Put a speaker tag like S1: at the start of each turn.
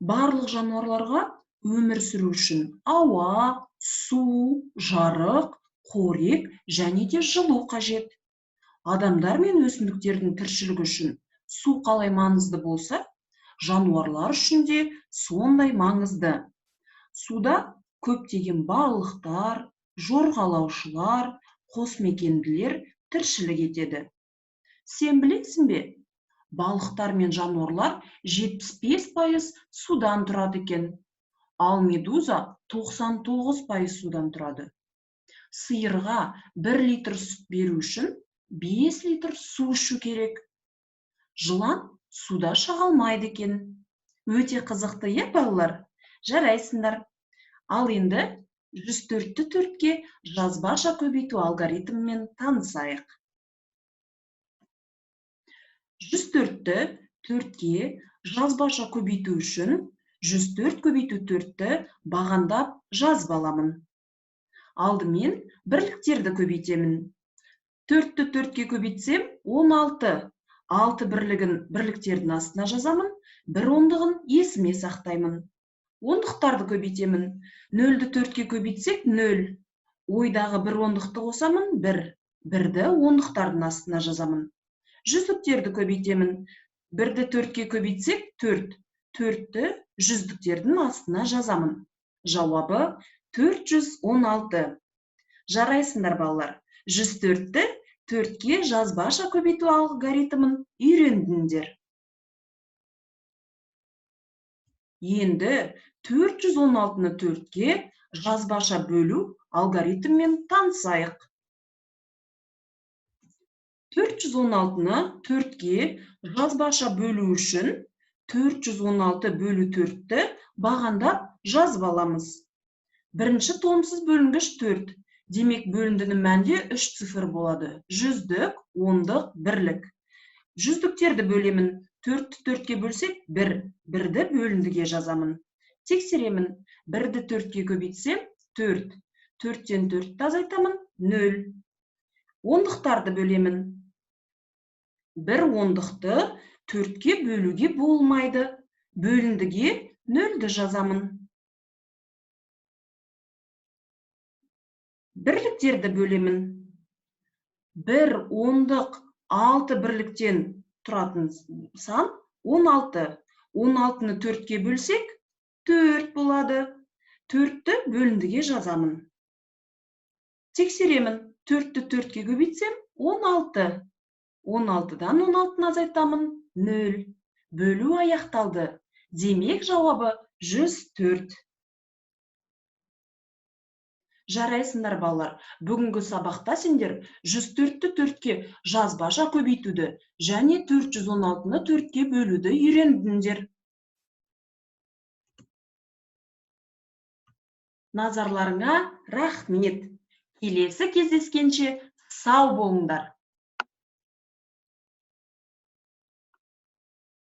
S1: Барлық жануарларға өмір сүру үшін ауа, су, жарық, қорек және де жылу қажет. Адамдар мен өсімдіктердің тіршілігі үшін су қалай маңызды болса, жануарлар үшін де сондай маңызды. Суда көптеген балықтар, жорғалаушылар, қосмекенділер тіршілік етеді. Сен білесің бе? Балықтар мен жануарлар 75% судан тұрады екен. Ал медуза 99% судан тұрады. Сиырға 1 литр сүт беру үшін 5 литр су ішу керек. Жылан суда шағалмайды екен. Өте қызықты, е, балалар? Жарайсыңдар. Ал енді 104-ті 4-ке жазбаша көбейту алгоритмімен танысайық. 104-ті 4-ке жазбаша көбейту үшін 104 көбейту 4-ті бағандап жазып аламын. Алдымен бірліктерді көбейтемін. 4-ті 4-ке көбейтсем 16. 6 бірлігін бірліктердің астына жазамын, бір ондығын есіме сақтаймын. Ондықтарды көбейтемін. 0-ді 4-ке көбейтсек 0. Ойдағы бір ондықты қосамын 1. 1-ді ондықтардың астына жазамын. Жүздіктерді көбейтемін. 1-ді 4-ке көбейтсек 4. 4-ті жүздіктердің астына жазамын. Жауабы 416. Жарайсыңдар, балалар. 104-ті 4-ке жазбаша көбейту алгоритмін үйрендіңдер. Енді 416-ны 4-ке жазбаша бөлу алгоритмімен танысайық. 416-ны 4-ке жазбаша бөлу үшін 416 бөлу 4-ті бағандап жазып аламыз. Бірінші томсыз бөлінгіш 4. Демек, бөліндінің мәнінде 3 цифр болады. Жүздік, ондық, бірлік. Жүздіктерді бөлемін. 4-ті 4-ке бөлсек 1. 1-ді бөліндіге жазамын. Тексеремін. 1-ді 4-ке көбейтсем 4. 4-тен 4-ті азайтамын 0. Ондықтарды бөлемін. 1 ондықты 4-ке бөлуге болмайды. Бөліндіге 0-ді жазамын. Бірліктерді бөлемін. 1 ондық 6 бірліктен тұратын сан 16. 16-ны 4-ке бөлсек 4 болады. 4-ті бөліндіге жазамын. Тексеремін. 4-ті 4-ке көбейтсем 16. 16-дан 16-ны азайтамын 0. Бөлу аяқталды. Демек, жауабы 104. Жарайсыңдар, балалар. Бүгінгі сабақта сендер 104-ті 4-ке жазбаша көбейтуді және 416-ны 4-ке бөлуді үйрендіңдер. Назарларыңа рахмет. Келесі кездескенше сау болыңдар.